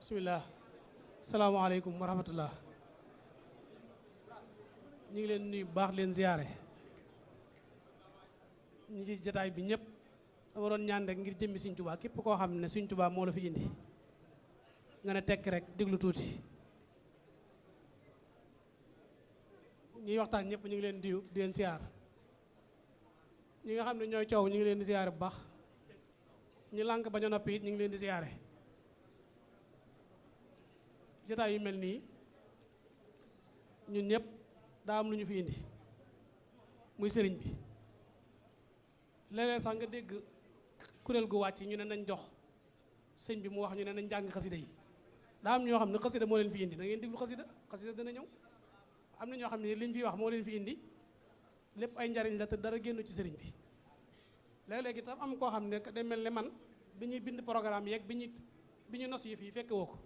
bismillah salaamaaleykum wa rahmatullah ñu ngi leen nuyu bu baax leen ziyaare ñi ci jataay bi ñëpp dama doon ñaan rek ngir jëmmi Sëriñ Tuubaa képp koo xam ne Sëriñ Tuubaa moo la fi indi nga ne tekk rek déglu tuuti ñuy waxtaan ñëpp ñu ngi leen di leen ziyaar ñi nga xam ne ñooy coow ñu ngi leen di ziyaare bu baax ñu lànk bañ a noppi it ñu ngi leen di ziyaare jataay yu mel nii ñun ñëpp daa am lu ñu fi indi muy sëriñ bi léeg-léeg sax nga dégg kuréel gu wàcc ñu ne nañ jox sëñ bi mu wax ñu ne nañ jàng xasida yi daa am ñoo xam ne xasida moo leen fi indi da ngeen déglu xasida dana ñëw am na ñoo xam ne liñ fi wax moo leen fi indi lépp ay njariñ la te dara génn ci sëriñ bi léeg-léeg itam am koo xam ne day mel ne man bi ñuy bind programme yeeg bi ñu nos yi fii fekk woo ko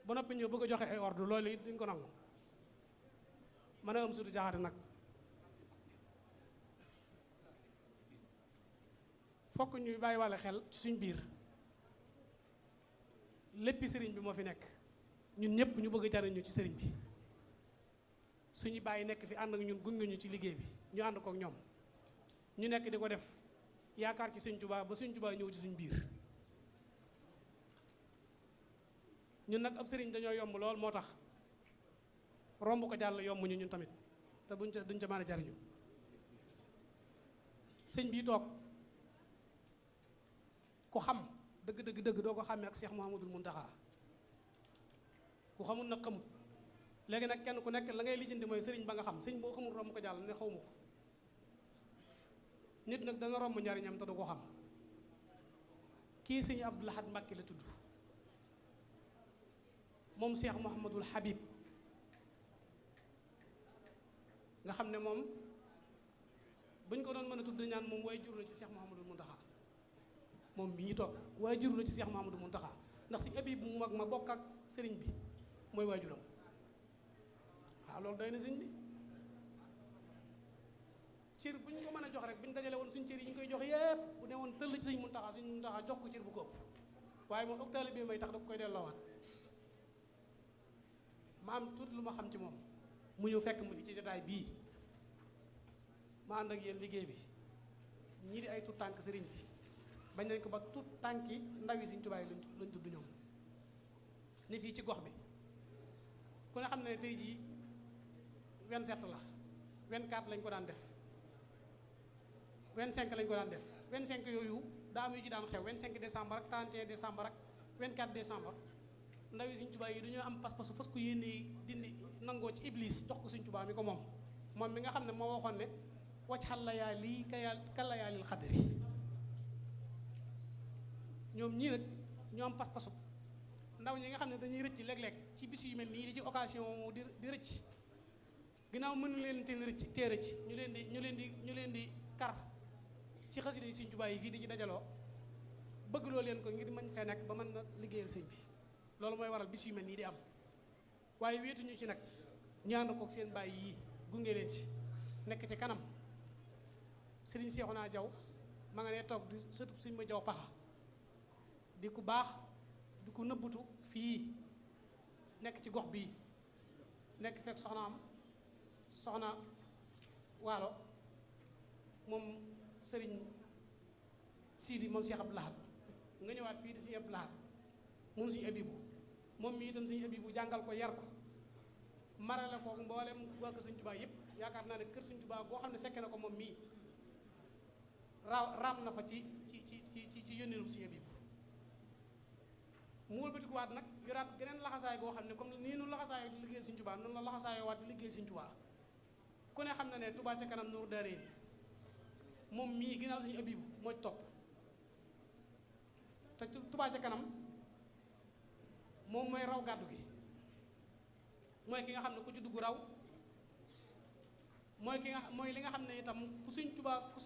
ba noppi ñëw bëgg a joxe ay ordre loolu it duñ ko nangu mën a am sutu jaxate nag fokk ñuy bàyyi wàlle xel ci suñ biir léppi sëriñ bi moo fi nekk ñun ñëpp ñu bëgg a jariñu ci sëriñ bi suñu bàyyi nekk fi ànd ak ñun gunge ñu ci liggéey bi ñu ànd kook ñoom ñu nekk di ko def yaakaar ci Sëriñ Tuubaa ba Sëriñ Tuubaa ñëw ci suñ biir ñun nag ab sëriñ dañoo yomb lool moo tax romb ko jàll yomb ñu ñun tamit te duñ ca mën a jariñu sëñ bii toog ku xam dëgg doo ko xàmmee ak Cheikh Mouhamadoul Mountakha ku xamul nag xamut léegi nag kenn ku nekk la ngay lijjanti mooy sëriñ ba nga xam sëñ boo xamul romb ko jàll ne xaw ma ko nit nag dana romb njariñam te du ko xam kii sëñ Abdou Lahad Mbacké la tudd moom Cheikh Mouhamadoul Habib nga xam ne moom buñ ko doon mën a tudd ñaan moom waaye jur la ci Cheikh Mouhamadoul Mountakha moom mii toog waaye jur la ci Cheikh Mouhamadoul Mountakha ndax si Habib mu mag ma bokk ak sëriñ bi mooy waajuram waaw loolu doy na sëñ bi cër bu ñu ko mën a jox rek bu ñu dajale woon suñ cër yi ñu koy jox yépp bu ne woon tëll ci suñ Mountakha jox ko cër bu ko ëpp waaye moom ak taalibe bi may tax da ko koy delloowaat ma am tuuti lu ma xam ci moom mu ñëw fekk mu fi ci jotaay bii ma ànd ak yéen liggéey bi ñii di ay tuut tànk sëriñ bi bañ nañ ko ba tuut tànki ndaw yi Sëriñ Tuubaa yi lañ tudd ñoom ni fii ci gox bi ku ne xam ne tey jii 27 la 24 lañ ko daan def 25 lañ ko daan def 25 yooyu daa am yu ci daan xew 25 décembre ak 31 décembre ak 24 décembre ndaw yi Sëriñ Tuubaa yi dañoo am pas-pasu fas ko yéene dindi nangoo ci iblis jox ko Sëriñ Tuubaa mi ko moom mi nga xam ne moo waxoon ne wacc xal la yaa lii ka la yaa lil xadri ñoom ñii nag ñoo am pas-pasu ndaw ñi nga xam ne dañuy rëcc léeg-léeg ci bis yu mel nii di ci occasion di rëcc ginnaaw mënu leen teel rëcc tee rëcc ñu leen di kar ci xasida yi Sëriñ Tuubaa yi fii di ci dajaloo bëgg loo leen ko ngir mën fee nekk ba mën na liggéeyal sëñ bi loolu mooy waral bis yu mel nii di am waaye wéetuñu ci nag ñu ànd kook seen bàyyi yii gunge leen ci nekk ci kanam sëriñ Seexuna Jaw ma nga ne toog di sëtub suñ ma jaw paxa di ku baax di ku nëbbutu fii nekk ci gox bii nekk fekk soxna waalo moom sëriñ Sidi moom Cheikh Abdou Lahad nga ñëwaat fii di Sëriñ Abdou Lahad moom Sëriñ Abibu moom mi itam Sëriñ Abibu jàngal ko yar ko marale ko mboolem waa kër Sëriñ Tuubaa yëpp yaakaar naa ne kër Sëriñ Tuubaa boo xam ne fekkee na ko moom mii raam na fa ci yónneelu Sëriñ Abibu mu wëlbatikuwaat nag yoraat geneen laxasaay goo xam ne comme nii nu laxasaayoo di liggéeyal Sëriñ Tuubaa noonu la laxasaayoo waat di liggéeyal Sëriñ Tuubaa ku ne xam na ne Touba ca kanam Nuuru Daarayni moom mii ginnaaw Sëriñ Abibu moo topp te Touba ca kanam moom mooy raw gàddu gi mooy ki nga xam ne ku ci dugg raw mooy li nga xam ne itam ku Sëriñ Tuubaa ku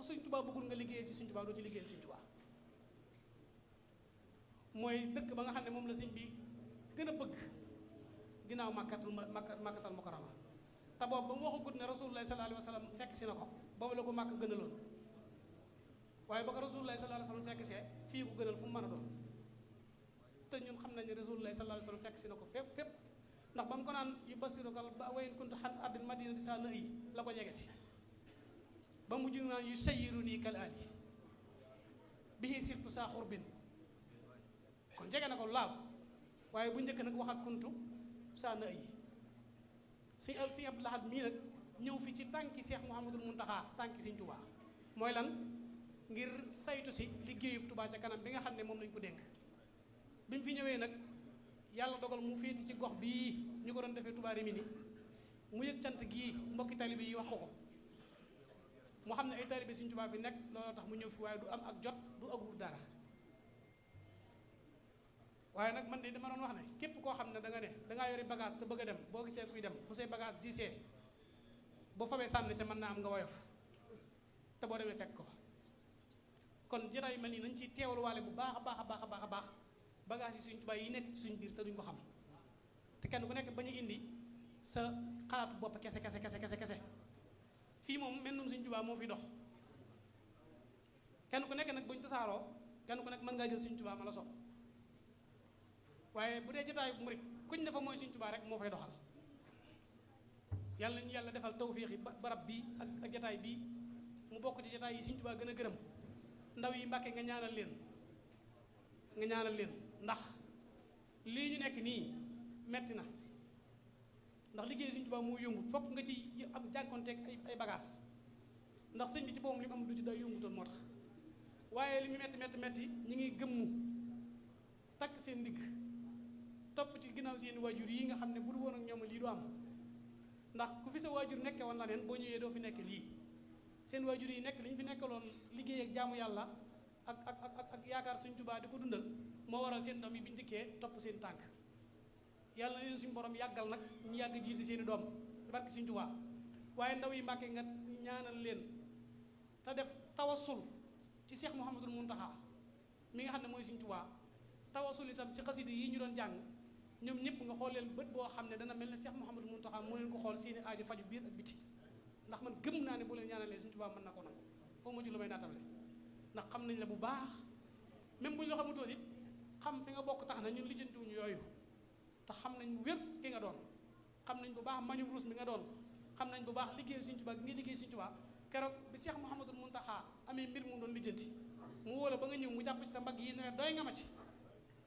Sëriñ Tuubaa bëggul nga liggéeyal ci Sëriñ Tuubaa doo ci liggéeyal Sëriñ Tuubaa mooy dëkk ba nga xam ne moom la sëñ bi gën a bëgg ginnaaw màkkatal mukarrama te boobu ba mu waxagut ne Rasulullah sallallahu alayhi wa sallam fekk si na ko boobu la ko màkk gënaloon waaye ba ko Rasulullah sallallahu alayhi wa sallam fekk see fii ko gënal fu mu mën a doon te ñun xam nañ nañ ne Rasulullah sallallahu alayhi wa sallam fekk si na ko fépp fépp ndax ba mu ko naan yu basirukal ba wayn kuntu xan ardil madinati sa na yi la ko jege si ba mu jëg naan yu sayiru nii kal ali bii sirtu saa xurbin kon jege na ko laal waaye bu njëkk nag waxat kuntu saa na yi si Abdou Lahad mii nag ñëw fi ci tànki Seex Muhammadul Muntaxa tànki Sëñ Tuubaa mooy lan ngir saytu si liggéeyub Touba ca kanam bi nga xam ne moom lañ ko dénk bi mu fi ñëwee nag yàlla dogal mu féeti ci gox bii ñu ko doon defee Touba Rimini mu yëg cant gii mbokki taalibe yi wax ko mu xam ne ay taalibe Sëñ Tuubaa fi nekk looloo tax mu ñëw fi waaye du am ak jot du ak wut dara waaye nag man de dama doon wax ne képp koo xam ne da nga ne dangaa yori bagage te bëgg a dem boo gisee kuy dem bu say bagage diisee boo fabee sànni ca mën naa am nga woyof te boo demee fekk ko fa kon jotaay yu mel nii nañ ciy teewluwaale bu baax a baax a baax a baax a baax bagage yi Sëñ Tuubaa yi nekk ci suñ biir te duñ ko xam te kenn ku nekk bañu indi sa xalaatu bopp kese kese kese kese kese fii moom mel num Sëñ Tuubaa moo fi dox kenn ku nekk nag buñ tasaaroo kenn ku nekk mën ngaa jël Sëñ Tuubaa ma la sopp waaye bu dee jotaayu murit kuñ ne fa mooy Sëñ Tuubaa rek moo fay doxal yàlla ñu yàlla defal tawfiix yi barab bii ak jotaay bii mu bokk ci jotaay yi Sëñ Tuubaa gën a gërëm ndaw yi Mbàkke nga ñaanal leen ndax lii ñu nekk nii metti na ndax liggéey Sëñ Tuubaa moo yomb fokk nga ci am jànkonteeg ay bagages ndax sëñ bi ci boppam li mu am du ci day yombutoon moo tax waaye li mu metti ñi ngi gëmmu takk seen ndigg topp ci ginnaaw seen waajur yi nga xam ne bu du woon ak ñoom lii du am ndax ku fi sa waajur nekke woon na leen boo ñëwee doo fi nekk lii seen waajur yi nekk li ñu fi nekkaloon liggéey ak jaamu yàlla ak yaakaar Sëñ Tuubaa di ko dundal moo waral seen doom yi bi ñu dikkee topp seen tànk yàlla na leen suñu borom yàggal nag ñu yàgg jiite seen i doom ci barke Sëñ Tuubaa waaye ndaw yi Mbàkke nga ñaanal leen te def tawasul ci Seex Muhammadul Muntaxa mi nga xam ne mooy Sëñ Tuubaa tawasul itam ci xasida yi ñu doon jàng ñoom ñëpp nga xool leen bët boo xam ne dana mel ne Seex Muhammadul Muntaxa moo leen ko xool seeni aajo faju biir ak biti ndax man gëm naa ne bu leen ñaanalee Sëñ Tuubaa mën na ko nangu foofu ma ci lu may naatable ndax xam nañ la bu baax même bu ñu la xamutoon it xam fi nga bokk tax na ñun lijjantiwuñu yooyu te xam nañ bu wér ki nga doon xam nañ bu baax mañu ruus mi nga doon xam nañ bu baax liggéeyal Sëñ Tuubaa gi nga liggéey Sëñ Tuubaa keroog bi Seex Muhammadul Muntaxa amee mbir mu doon lijjanti mu woo la ba nga ñëw mu jàpp ci sa mbagg yi ne doy nga ma ci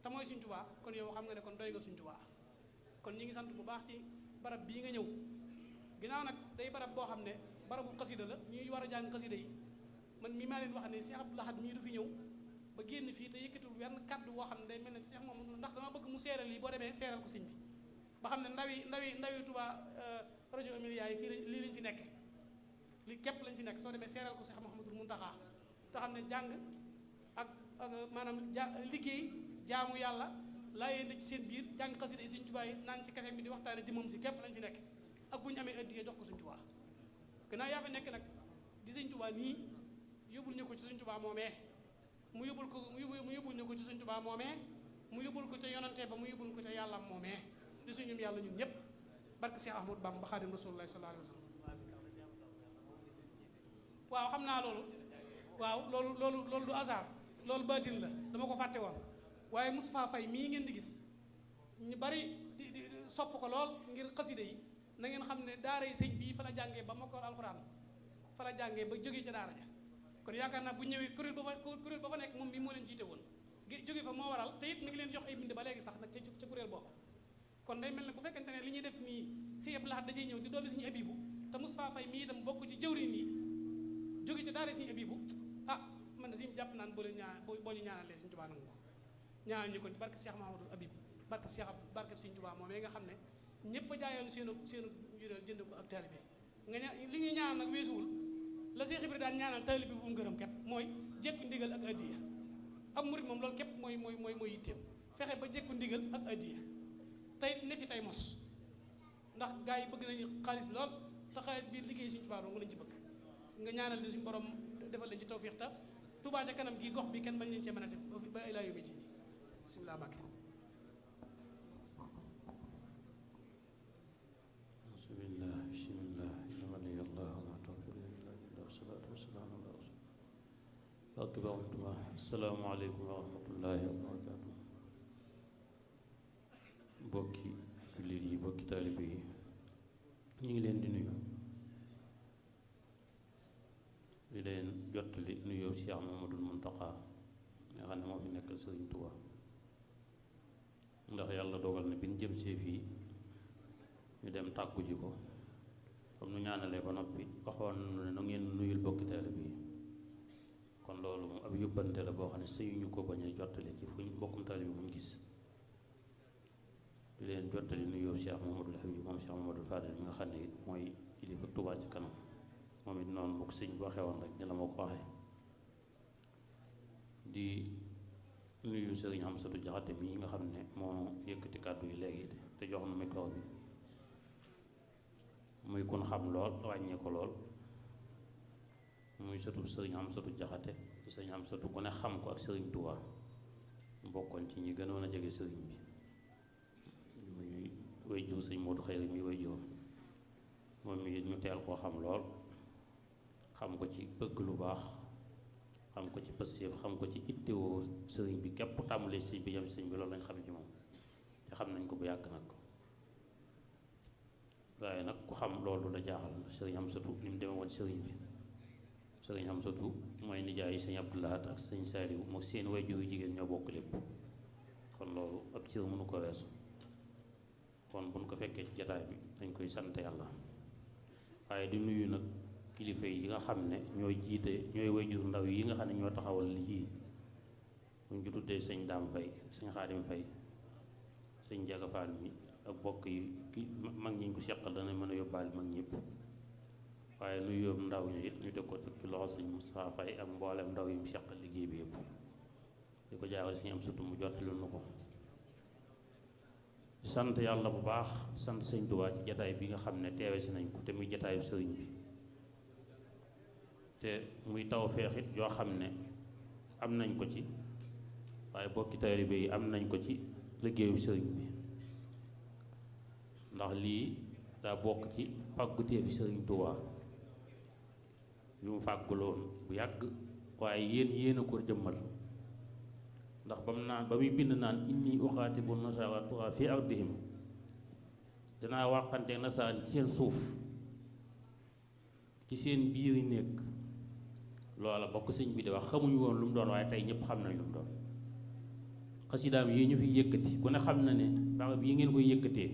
te mooy Sëñ Tuubaa kon yow xam nga ne kon doy nga Sëñ Tuubaa kon ñi ngi sant bu baax ci barab bii nga ñëw ginnaaw nag day barab boo xam ne barabu xasida la ñuy war a jàng xasida yi man mii maa leen wax ne Cheikh Abdou Lahad mii du fi ñëw ba génn fii te yëkkatul wenn kàddu boo xam ne day mel ne Cheikh moom ndax dama bëgg mu seeral lii boo demee seeral ko sëñ bi ba xam ne ndawi Touba rajo Emilia yi fii lii lañ fi nekk lii képp lañ fi nekk soo demee seeral ko Cheikh Mouhamadul Muntaxa te xam ne jàng ak maanaam liggéey jaamu yàlla laa yéen ci seen biir jàng xasida yi Sëñ Tuubaa yi naan ci café mi di waxtaane jëmmam si képp lañ fi nekk ak bu ñu amee addiya jox ko Sëñ Tuubaa gannaaw yaa fi nekk nag di Sëñ Tuubaa nii yóbbul ñu ko ci Sëñ Tuubaa moomee mu yóbbul ñu ko ci Sëñ Tuubaa moomee mu yóbbul ko ca yonante ba mu yóbbul ko ca yàlla moomee di suñum yàlla ñun ñëpp barke Cheikh Ahmadou Bamba Xaadim Rasulullahi sallallahu alayhi wa sallam waaw xam naa loolu waaw loolu du hasard loolu baatin la dama ko fàtte woon waaye Moustapha Faye mii ngeen di gis ñu bari di sopp ko lool ngir xasida yi na ngeen xam ne daara yi sëñ bii fa la jàngee ba mokkal alxuraan fa la jàngee ba jógee ca daara ja kon yaakaar naa bu ñëwee kuréel ba fa nekk moom mii moo leen jiite woon jóge fa moo waral te it mi ngi leen jox ay bind ba léegi sax nag ca kuréel booba kon day mel ne bu fekkente ne li ñuy def nii si Abdou Lahad da ciy ñëw di doomi Sëñ Abibu te Moustapha Faye mii itam bokk ci jëwriñ yi jóge ca daara Sëñ Abibu ah man de si jàpp naan boo ñu ñaanalee Sëñ Tuubaa nangu ko ñaanal ñu ko barke Cheikh Mahamadou Habib barke Sëñ Tuubaa moom nga xam ne ñëpp a jaayoon seenu njureel jënd ko ak taalibe nga li ñuy ñaanal nag weesuwul la Cheikh Ibra daan ñaanal taalibe bu mu gërëm képp mooy jekku ndigal ak addiya ab murit moom loolu képp mooy yitteem fexe ba jekku ndigal ak addiya tey ne fi tey mos ndax gars yi bëgg nañu xaalis lool te xaalis biir liggéey Sëñ Tuubaa dong lañ ci bëgg nga ñaanal leen suñu borom defal leen ci tawfiix ta Touba ca kanam gi gox bi kenn bañ leen cee mën a def ba ilaa yawmi diin bismillah Mbàkke bismillah bismillah inna waliyallah wa ma tawfiqi illa billah wassalatu wassalamu ala rasul barke ba assalaamu aleykum wa rahmatullahi wa barakatuh bokki jullit yi bokki taalibe yi ñu ngi leen di nuyu di leen jottali nuyoo Cheikh Mamadul Muntaqa nga xam ne moo fi nekkal Sëriñ Tuubaa ndax yàlla dogal na bi ñu jëm see fii ñu dem tàggu ji ko comme nu ñaanalee ba noppi waxoon ne na ngeen nuyul bokki taalibe yi kon loolu moom ab yóbbante la boo xam ne sëñuñu ko bañ a jottali ci fuñ mbokkum taalibe buñ gis di leen jottali nuyoo Cheikh Mamadul Habib moom Cheikh Mamadul Fadil mi nga xam ne it mooy kilifa Touba ci kanam moom it noonu bokk sëñ bu waxee woon rek ni la ma ko waxee di nuyu sëriñ Amsatu Jaxate mii nga xam ne moo yëkkati kàddu yi léegi te jox na micro bi muy kun xam lool wàññee ko lool muy sëtu sëriñ Amsatu Jaxate sëriñ Amsatu ku ne xam ko ak sëriñ Touba bokkoon ci ñi gënoon a jege sëriñ bi muy way jur sëñ Moodu Xayri mi way juróom moom mi ñu teel koo xam lool xam ko ci bëgg lu baax xam ko ci pëstéef xam ko ci ittewoo sëriñ bi képp tàmbalee sëñ bi jëm sëñ bi loolu lañ xam ci moom te xam nañ ko bu yàgg nag waaye nag ku xam loolu la jaaxal sëriñ Amsatu ni mu demee woon sëriñ bi sëriñ Amsatu mooy nijaay sëñ Abdoulahat ak sëñ Saaliw moo seen waajur yu jigéen ñoo bokk lépp kon loolu ab cër mënu ko weesu kon buñ ko fekkee ci jataay bi dañ koy sant yàlla waaye di nuyu nag kilifa yi nga xam ne ñooy jiite ñooy waajur ndaw yi nga xam ne ñoo taxawal lii buñ ci tuddee sëñ Daam Fay sëñ Xaadim Fay sëñ Jaga Faal mi ak bokk yi ki mag ñi ñu ko seqal dana mën a yóbbaale mag ñëpp waaye nuyu yóbbu ndaw ñi it ñu dëg ko teg ci loxo sëñ Moustapha Fay ak mboolem ndaw yi mu seqal liggéey bi yëpp di ko jaaxal sëñ am surtout mu jottali nu ko sant yàlla bu baax sant sëñ Tuubaa ci jataay bi nga xam ne teewe si nañ ko te muy jataayu sëriñ bi te muy taw feexit yoo xam ne am nañ ko ci waaye bokki taalibe yi am nañ ko ci liggéeyu sëriñ bi ndax lii daa bokk ci pàgguteefi sëriñ Tuubaa yu mu fàgguloon bu yàgg waaye yéen a ko jëmmal ndax ba mu naan ba muy bind naan inni uxaatibu nasaara turaa fi ardihim danaa wàqante nasaraan ci seen suuf ci seen biiri nekk loola bokk sëñ bi di wax xamuñu woon lu mu doon waaye tey ñëpp xam nañ lu mu doon xasidaam yi ñu fi yëkkati ku ne xam na ne barab yi ngeen koy yëkkatee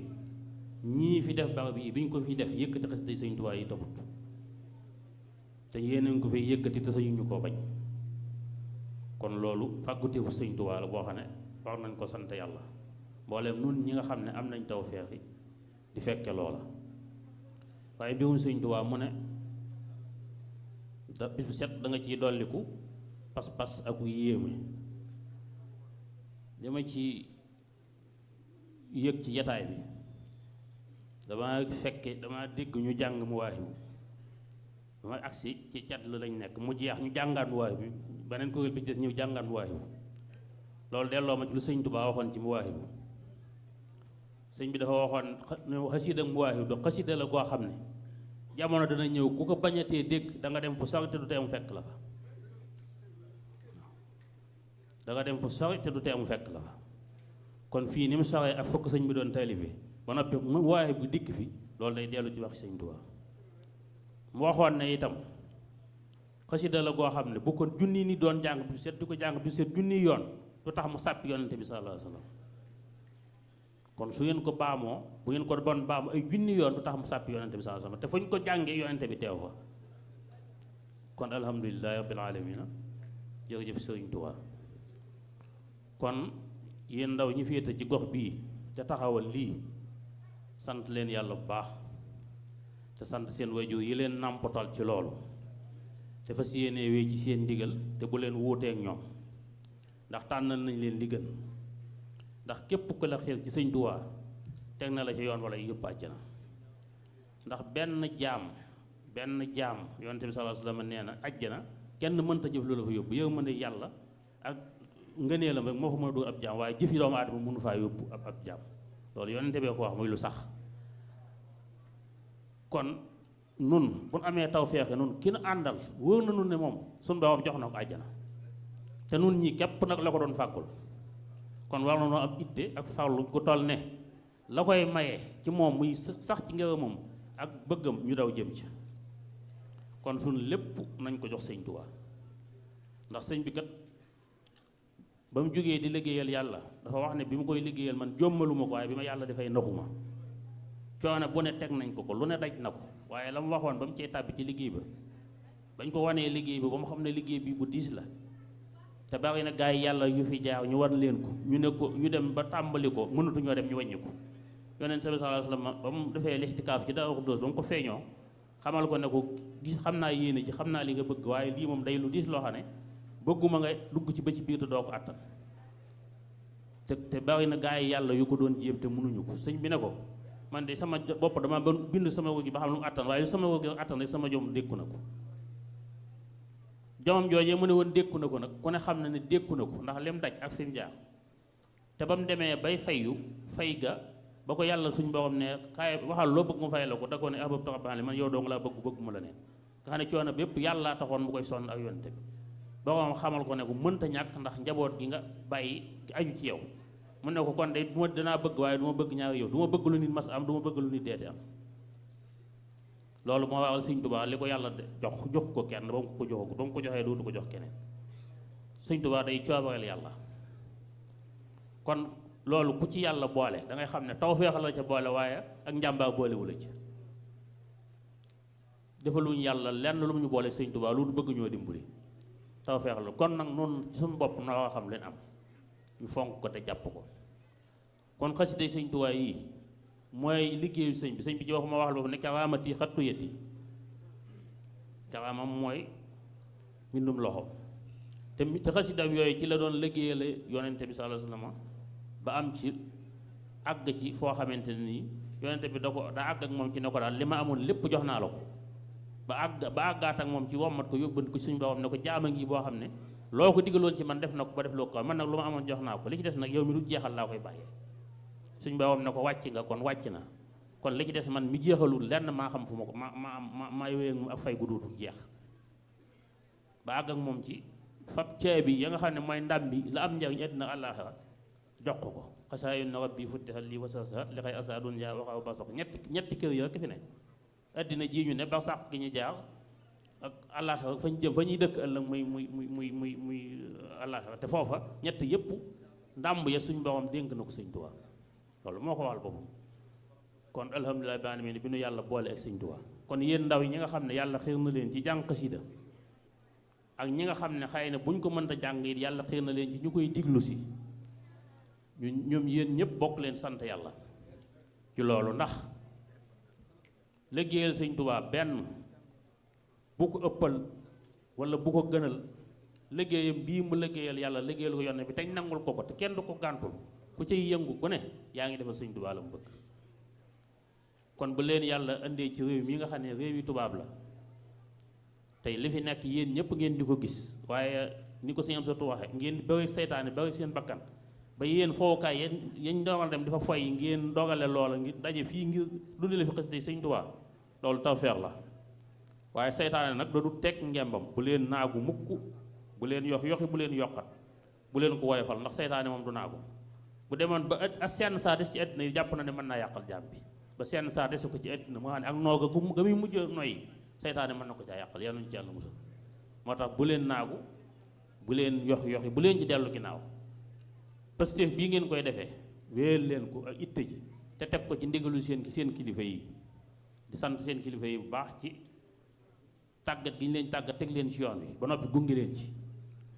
ñii fi def barab yi bi ñu ko fi def yëkkati xasida sëñ Tuubaa yi taxut te yéen a ngi ko fay yëkkati te sañu ñu koo bañ kon loolu fàgguteefu sëñ Tuubaa la boo xam ne war nañ ko sant yàlla mbooleem nun ñi nga xam ne am nañ tawfeex yi di fekke loola waaye mbirum sëñ Tuubaa mu ne da bis bu set da nga ciy dolliku pas-pas ak yéeme dama ci yëg ci jataay bi dama fekke dama dégg ñu jàng mu waaxiwu dama agsi ci cat la lañ nekk mu jeex ñu jàngaat mu waaxiwu beneen kuréel bi ci des ñëw jàngaat mu waaxiwu loolu delloo ma ci lu sëñ Tuubaa waxoon ci mu waaxiwu sëñ bi dafa waxoon xasida mu waaxiwu do xasida la koo xam ne jamono dana ñëw ku ko bañatee dégg da nga dem fu sori te du tee mu fekk la fa da nga dem fu sori te du tee mu fekk la fa kon fii ni mu soree ak fokk sëñ bi doon taalife ba noppi mu waaye bu dikk fi loolu day dellu ci wax sëñ Tuubaa mu waxoon ne itam xasida la goo xam ne bu ko junni ni doon jàng bu set di ko jàng bu set junni yoon du tax mu sàppi yonente bi sallallahu alayhi wa sallam kon su ngeen ko baamoo bu ngeen ko bon baamu ay junni yoon du tax mu sàppi yonente bi sallallahu alayhi wa sallam te fu ñu ko jàngee yonente bi teew fa kon alhamdulilahi rabbil alamina jërëjëf sëriñ Tuubaa kon yéen ndaw ñi féete ci gox bii ca taxawal lii sant leen yàlla bu baax te sant seen wajur yi leen nàmpatal ci loolu te fas yéenee wéy ci seen ndigal te bu leen wuuteek ñoom ndax tànnal nañ leen li gën ndax képp ku la xeer ci sëñ Tuubaa teg na la ci yoon wala yëpp àjjana ndax benn jaam yonent bi sallallahu alayhi wa sallam nee na àjjana kenn mënta jëf lu la fa yóbbu yow mën a yàlla ak ngëneelam rek moo fa mën a dóor ab jaam waaye jëfi doomu aadama mënu faa yóbbu ab jaam loolu yonent bee ko wax muy lu sax kon nun bu nu amee taw feexe nun ki nu àndal wóor na nun ne moom suñu borom jox na ko àjjana te nun ñii képp nag la ko doon fàggul kon war na noo am itte ak farlu gu toll ne la koy maye ci moom muy sax ci ngërëmam ak bëggam ñu daw jëm ci. kon suñ lépp nañ ko jox sëñ Tuubaa ndax sëñ bi kat ba mu jógee di liggéeyal yàlla dafa wax ne bi mu koy liggéeyal man jommaluma ko waaye bi ma yàlla dafay naxuma coono bu ne teg nañ ko lu ne daj na ko waaye la mu waxoon ba mu cee tàbbi ci liggéey ba bañ ko wanee liggéey ba mu xam ne liggéey bi bu diis la te bari na gaa yi yàlla yu fi jaar ñu war leen ko ñu ne ko ñu dem ba tàmbali ko mënatuñoo dem ñu wàññi ko yonent bi sallallahu alayhi wasallam ba mu defee lixtikaaf ci Daaru Xudoos ba mu ko feeñoo xamal ko ne ko gis xam naa yéene ci xam naa li nga bëgg waaye lii moom day lu diis loo xam ne bëgguma nga dugg ci ba ci biir te doo ko àttan te bari na gaa yi yàlla yu ko doon jéem te mënuñu ko sëñ bi ne ko man de sama bopp dama bind sama wëg yi ba xam lu mu àttan waaye lu sama wëg yi àttan rek sama jom dékku na ko jomam joojee mu ne woon dékku na ko nag ku ne xam na ne dékku na ko ndax lem daj ak fi mu jaar te ba mu demee bay fayu fay ga ba ko yàlla suñ borom ne kaay waxal loo bëgg mu fay la ko da ko ne ahbab taxabaale man yow dong laa bëgguma la neen nga xam ne coono bépp yàllaa taxoon mu koy sonn ak yonte bi borom xamal ko ne ko mënta ñàkk ndax njaboot gi nga bàyyi aju ci yow mu ne ko kon de du ma danaa bëgg waaye du ma bëgg ñaari yow du ma bëgg lu nit mas am du ma bëgg lu nit deete am loolu moo waral sëñ Tuubaa li ko yàlla jox ko kenn ba mu ko joxagu ba mu ko joxee dootu ko jox keneen sëñ Tuubaa day coobareel yàlla kon loolu ku ci yàlla boole da ngay xam ne tawfeex la ca boole waaye ak njàmbaar boolewu la ci defaluñu yàlla lenn lu mu ñu boole sëñ Tuubaa lu bëgg ñoo dimbali tawfeex la kon nag noonu suñu bopp na xam leen am ñu fonk ko te jàpp ko kon xasida sëñ Tuubaa yii mooy liggéeyu sëñ bi ci wax ma waxal boobu ne karaamati xattu yëtti karaamam mooy mbindum loxo te xasidam yooyu ci la doon liggéeyale yonente bi sallallahu alayhi wasallam ba am ci àgg ci foo xamante ne nii yonente bi daa àgg ak moom ci ne ko daal li ma amoon lépp jox naa la ko ba àggaat ak moom ci wommat ko yóbban ko suñu borom ne ko jaama ngi boo xam ne loo ko digaloon ci man def na ko ba def loo ko man nag lu ma amoon jox naa ko li ci des nag yow mi du jeexal laa koy bàyyee suñ borom ne ko wàcc nga kon wàcc na kon li ci des man mi jeexalul lenn maa xam fu ma ko ma yowee ak fay gu duutu jeex ba àgg ak moom ci fab caabi ya nga xam ne mooy ndam bi la am njariñ àddina àllaaxira jox ko xasaayu na rabbi futtihat li wasasa li xay asadun yaa waxaw basox ñetti kër yi rek fi ne àddina ji ñu ne ba sax gi ñu jaar ak àllaaxira fañ jëm fa ñuy dëkk ëllëg muy àllaaxira te foofa ñett yëpp ndàmb ya suñ borom dénk na ko sëñ Tuubaa loolu moo ko waxal boppam kon alhamdulilah bi alamin bi nu yàlla boole ak sëñ Tuubaa kon yéen ndaw yi ñi nga xam ne yàlla xiir na leen ci jàng xasida ak ñi nga xam ne xëy na buñ ko mënta jàng it yàlla xiir na leen ci ñu koy diglu si ñoom yéen ñëpp bokk leen sant yàlla ci loolu ndax liggéeyal sëñ Tuubaa benn bu ko ëppal wala bu ko gënal liggéeyam bii mu liggéeyal yàlla liggéeyal ko yonne bi te nangul ko te kenn du ko gàntul ku ciy yëngu ku ne yaa ngi defal sëñ Tuubaa la mu bëgg kon bu leen yàlla indee ci réew mi nga xam ne réew yi tubaab la tey li fi nekk yéen ñëpp ngeen di ko gis waaye ni ko sëñ am sotu waxe ngeen bëri seytaane bëri seen bakkan ba yéen fowukaay yéen dogal dem dafa foy ngeen dogale loola ngir daje fii ngir dundale fi xasida sëñ Tuubaa loolu tawfeex la waaye seytaane nag da du teg ngembam bu leen naagu mukk bu leen yoxi bu leen yokkat bu leen ko woyofal ndax seytaane moom du naagu bu demoon ba a senn saa des ci àddina yi jàpp na ne mën naa yàqal jaam bi ba senn saa desu ko ci àddina mu xam ne ak nooga ga muy mujj noyyi seytaane mën na ko caa yàqal yal nañu ci yàlla musal moo tax bu leen naagu bu leen yoxi bu leen ci dellu ginnaaw Pastef bii ngeen koy defee wéel leen ko ak itte ji te teg ko ci ndigalu seen kilifa yi di sant seen kilifa yi bu baax ci tàggat gi ñu leen tàggat teg leen ci yoon wi ba noppi gunge leen ci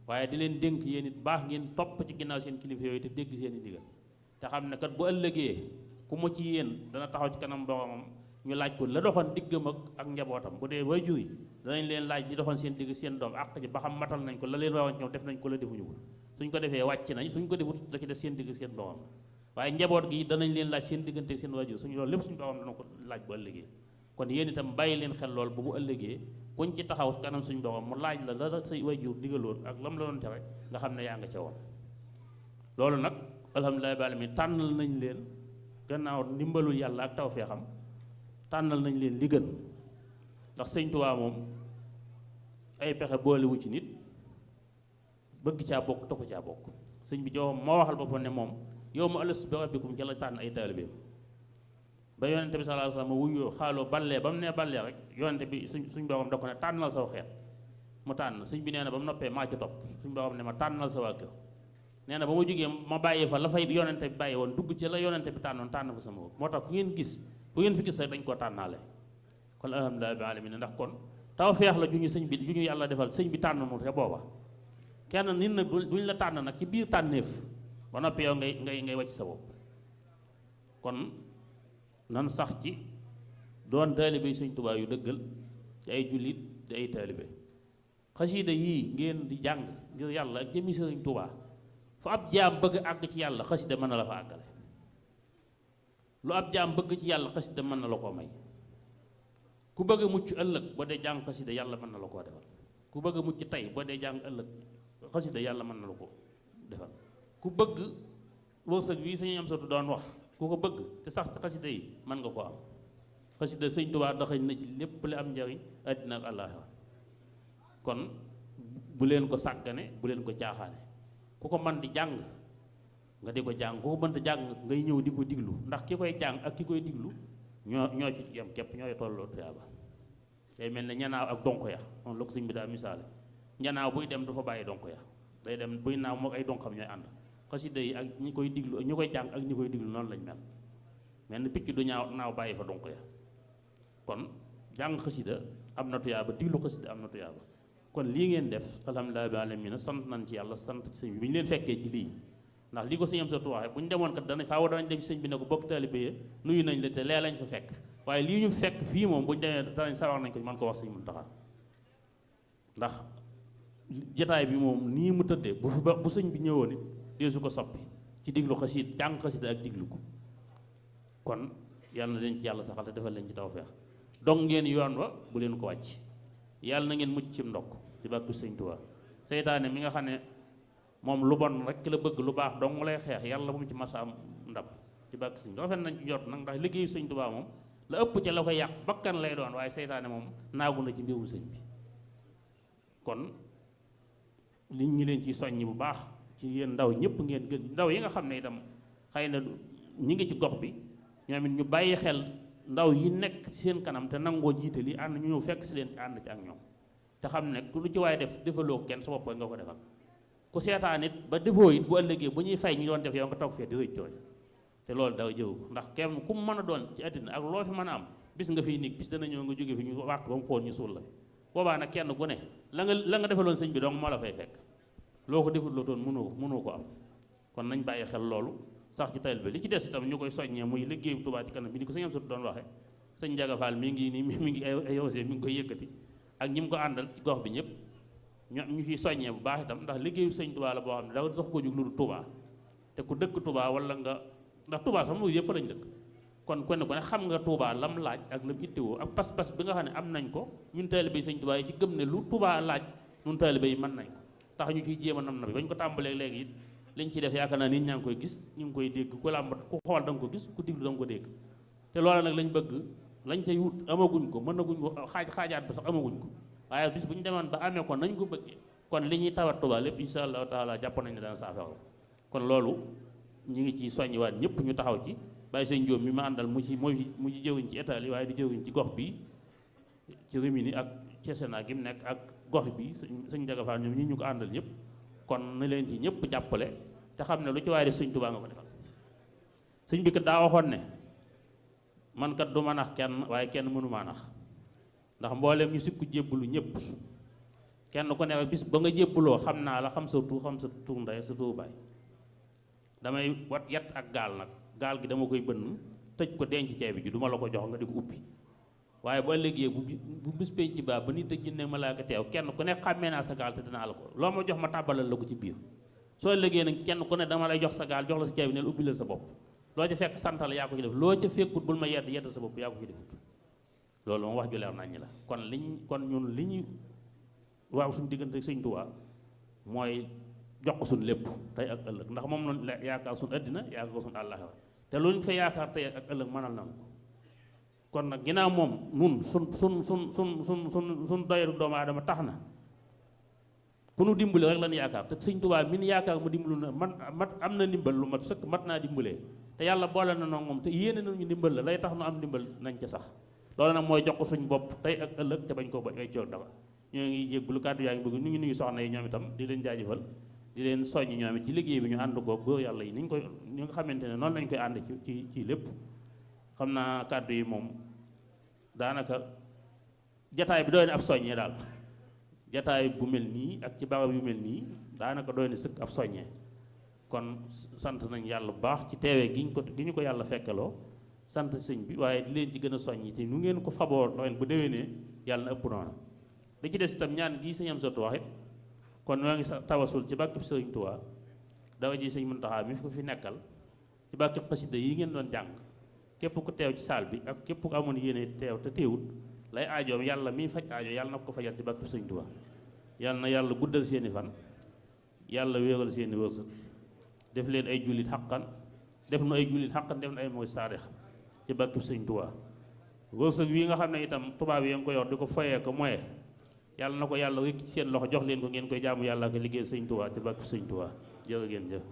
waaye di leen dénk yéen it baax ngeen topp ci ginnaaw seen kilifa yooyu te dégg seen i ndigal te xam ne kat bu ëllëgee ku mu ci yéen dana taxaw ci kanam boromam ñu laaj ko la doxoon diggam ak njabootam bu dee waajur yi danañ leen laaj li doxoon seen digg seen doom àq ji ba xam matal nañ ko la leen waroon ñoom def nañ ko la defuñu ko suñ ko defee wàcc nañ suñ ko defut da ci def seen digg seen borom waaye njaboot gi danañ leen laaj seen diggante ak seen waajur suñu loolu lépp suñu borom dana ko laaj bu ëllëgee kon yéen itam bàyyi leen xel lool bu bu ëllëgee kuñ ci taxaw kanam suñu borom mu laaj la say waajur digaloon ak lam la doon tere nga xam ne yaa nga ca woon loolu nag alhamdulilah bi alamin tànnal nañ leen gannaaw ndimbalul yàlla ak tawfeexam tànnal nañ leen li gën ndax sëñ Tuubaa moom ay pexe boolewu ci nit bëgg caa bokk taxu caa bokk sëñ bi joxam moo waxal boppam ne moom yow ma alastu bi rabbikum ca la tànn ay taalibeem ba yonente bi sallallahu alayhi wasallam wuyoo xaaloo ballee ba mu nee ballee rek yonente bi suñ borom da ko ne tànnal saw xeet mu tànn suñ bi nee na ba mu noppee maa ci topp suñ borom ne ma tànnal sa waa kër nee na ba ma jógee ma bàyyi fa la fay yonente bi bàyyi woon dugg ci la yonente bi tànnoon tànn fa sama bopp moo tax ku ngeen fi gis rek dañ koo tànnaale kon alhamdulilah bi alamin ndax kon taw feex la ju ñu sëñ bi ju ñu yàlla defal sëñ bi tànn nu te booba kenn nit nag duñ la tànn nag ci biir tànneef ba noppi yow ngay wàcc sa bopp kon nan sax ci doon taalibe sëñ Tuubaa yu dëggal ci ay jullit di ay taalibe xasiida yii ngeen di jàng ngir yàlla ak jëmmi sëñ Tuubaa fu ab jaam bëgg àgg ci yàlla xasida mën na la fa àggale lu ab jaam bëgg ci yàlla xasida mën na la koo may ku bëgg a mucc ëllëg boo dee jàng xasida yàlla mën na la koo defal ku bëgg a mucc tey boo dee jàng ëllëg xasida yàlla mën na la ko defal ku bëgg wërsëg bii suñu am sotu doon wax ku ko bëgg te sax ci xasida yi mën nga ko am xasida sëñ Tuubaa daxañ na ci lépp li am njariñ àddina ak àllaaxira kon bu leen ko sàggane bu leen ko caaxaane ku ko mën di jàng nga di ko jàng ku ko mënta jàng ngay ñëw di ko diglu ndax ki koy jàng ak ki koy diglu ñoo ci yem képp ñooy tolloo tuyaaba day mel ne ñanaaw ak donk ya moom la ko sëñ bi daa misaale ñanaaw buy dem du fa bàyyi donk ya day dem buy naaw moo ay donkam ñooy ànd xasida yi ak ñi koy diglu ñi koy jàng ak ñi koy diglu noonu lañ mel ni picc du naaw bàyyi fa donk ya kon jàng xasida am na tuyaaba diglu xasida am na tuyaaba kon lii ngeen def alhamdulilah bi alamin sant nañ ci yàlla sant ci sëñ bi bi ñu leen fekkee ci lii ndax lii ko sëñ am sa tuwaaxe bu ñu demoon kat danañ dem ci sëñ bi ne ko bokk taalibe yi nuyu nañ la te lee lañ fa fekk waaye lii ñu fekk fii moom bu ñu demee danañ sawar nañ ko mën ko wax sëñ Muntaxa ndax jataay bi moom nii mu tëddee bu sëñ bi ñëwoon it dee su ko soppi ci diglu xasiid jàng xasida ak diglu ko kon yàlla na leen ci yàlla saxal te defal leen ci tawfeex dong ngeen yoon wa bu leen ko wàcc yàlla na ngeen mucc cim ndokk ci bàkku sëñ Tuubaa seytaane mi nga xam ne moom lu bon rek la bëgg lu baax dong lay xeex yàlla bu mu ci masa am ndam ci bàkku sëñ rafet nañ ci jot nag ndax liggéeyu sëñ Tuubaa moom la ëpp ca la koy yàq bakkan lay doon waaye seytaane moom naagu na ci mbirum sëñ bi kon li ñu leen ci soññ bu baax ci yéen ndaw ñëpp ngeen gën ndaw yi nga xam ne itam xëy na ñi ngi ci gox bi ñoom it ñu bàyyi xel ndaw yi nekk ci seen kanam te nangoo jiite li ànd ñu ñëw fekk si leen ci ànd ci ak ñoom te xam ne lu ci waaye def defaloo kenn sa bopp nga ko defal ku seetaan it ba defoo it bu ëllëgee bu ñuy fay ñu doon def yow nga toog fee di rëccooy te loolu daw jëw ko ndax kenn ku mu mën a doon ci àddina ak loo fi mën a am bis nga fiy nekk bis dana ñëw nga jóge fi ñu wàq ba mu xool ñu suul la boobaa nag kenn ku ne la nga defaloon sëñ bi donc moo la fay fekk loo ko defut loo doon mënoo ko am kon nañ bàyyi xel loolu sax ci tayal bi li ci des itam ñu koy soññee muy liggéeyu Touba ci kanam bi ni ko sëñ am sut doon waxe sëñ Njaga Fall mi ngi ay osé mi ngi koy yëkkati ak ñi mu ko àndal ci gox bi ñëpp ñu ciy soññee bu baax itam ndax liggéeyu sëñ Touba la boo xam ne da tax ko jóg lu dul Touba te ku dëkk Touba wala nga ndax Touba sax mu yëpp fa lañ dëkk kon kenn ku ne xam nga Touba lam laaj ak lam ittewoo ak pas-pas bi nga xam ne am nañ ko ñun taalibe sëñ Touba yi ci gëm ne lu Touba laaj ñun taalibe yi mën nañ ko tax ñu ciy jéem a nam na bi bañ ko tàmbalee léegi it liñ ci def yaakaar naa nit ñaa ngi koy gis ñu ngi koy dégg ku làmb ku xool da nga ko gis ku diglu da nga ko dégg te loola nag lañ bëgg lañ cay wut amaguñ ko mënaguñ ko xaajaat ba sax amaguñ ko waaye bis bu ñu demoon ba amee ko nañ ko bëggee kon li ñuy tawat Touba lépp insha allahu taala jàpp nañ ne dana saafara kon loolu ñu ngi ci soññiwaat ñëpp ñu taxaw ci bàyyi sëñ Jóob mi ma àndal mu ci jëwiñ ci état yi waaye di jëwiñ ci gox bi ci Rimini ak Cesena gi mu nekk ak gox bi sëñ Njaga Faal ñoom ñi ñu ko àndal ñëpp kon na leen ci ñëpp jàppale te xam ne lu ci waaye def sëñ Tuubaa nga ko defal sëñ bi kat daa waxoon ne man kat du ma nax kenn waaye kenn mënu maa nax ndax mboolem ñu sikku jébbalu ñëpp kenn ku ne bis ba nga jébbaloo xam naa la xam sa tur xam sa tur ndey sa tur baay damay wat yat ak gaal nag gaal gi dama koy bënn tëj ko denc ceeb ji du ma la ko jox nga di ko ubbi waaye bu ëllëgee bu bis penc baa ba nit ak jinne malaaka teew kenn ku ne xàmmee naa sa gaal te dinaa la ko loo ma jox ma tàbbalal la ko ci biir soo ëllëgee nag kenn ku ne dama lay jox sa gaal jox la sa ceeb neel ubbi la sa bopp loo ca fekk santal yaa ko ci def loo ca fekkut bul ma yedd sa bopp yaa ko ci defut loolu moom wax ju leer nañ ñi la kon ñun li ñu waaw suñu diggante sëñ Tuubaa mooy jox ko suñu lépp tey ak ëllëg ndax moom noonu yaakaar suñu àddina yaakaar ko suñu àllaaxira te lu ñu fa yaakaar tey ak ëllëg mënal na ko kon nag ginnaaw moom nun sun doyru doomu aadama tax na ku nu dimbali rek lan yaakaar te sëñ Tuubaa min yaakaar mu dimbalu na man am na ndimbal lu mat sëkk mat naa dimbalee te yàlla boole na noonu moom te yéene nañu ndimbal la lay tax nu am ndimbal nañ ca sax loolu nag mooy jox ko suñ bopp tey ak ëllëg te bañ koo bay coow dara ñoo ngi jéggulu kàddu yaa ngi bëgg ñu ngi nuyu soxna yi ñoom itam di leen jaajëfal di leen soññ ñoom it ci liggéey bi ñu ànd ko góor yàlla yi niñ koy ñu nga xamante ne noonu lañ koy ànd ci lépp xam naa kàddu yi moom daanaka jataay bi doy na ab soññee daal jataay bu mel nii ak ci barab yu mel nii daanaka doy na sëkk ab soññee kon sant nañ yàlla bu baax ci teewee gi ñu ko yàlla fekkeloo sant sëñ bi waaye di leen ci gën a soññi te nu ngeen ko faboo ren bu déwénee yàlla na ëpp noona li ci des itam ñaan gii sëñ am sotu waxit kon ñoo ngi tawasul ci bàkkib sëriñ Tuubaa dawa ji sëñ Muntaxaa mi ko fi nekkal ci bàkkib xasida yi ngeen doon jàng képp ku teew ci saal bi ak képp ku amoon yéene teew te teewut lay aajoom yàlla miy faj aajo yàlla na ko fajal ci bàkkib sëriñ Tuubaa yàlla na yàlla guddal seeni fan yàlla wéeral seeni wërsëg def leen ay jullit xaqan def na ay jullit xaqan def na ay mooy saadix ci bàkkib sëriñ Tuubaa wërsëg wi nga xam ne itam tubaab yi nga ko yor di ko foyee ko moye yàlla na ko yàlla rek ci seen loxo jox leen ko ngeen koy jaamu yàlla ko liggéey sëñ Tuubaa ci bàkk sëñ Tuubaa jërë ngeen jëf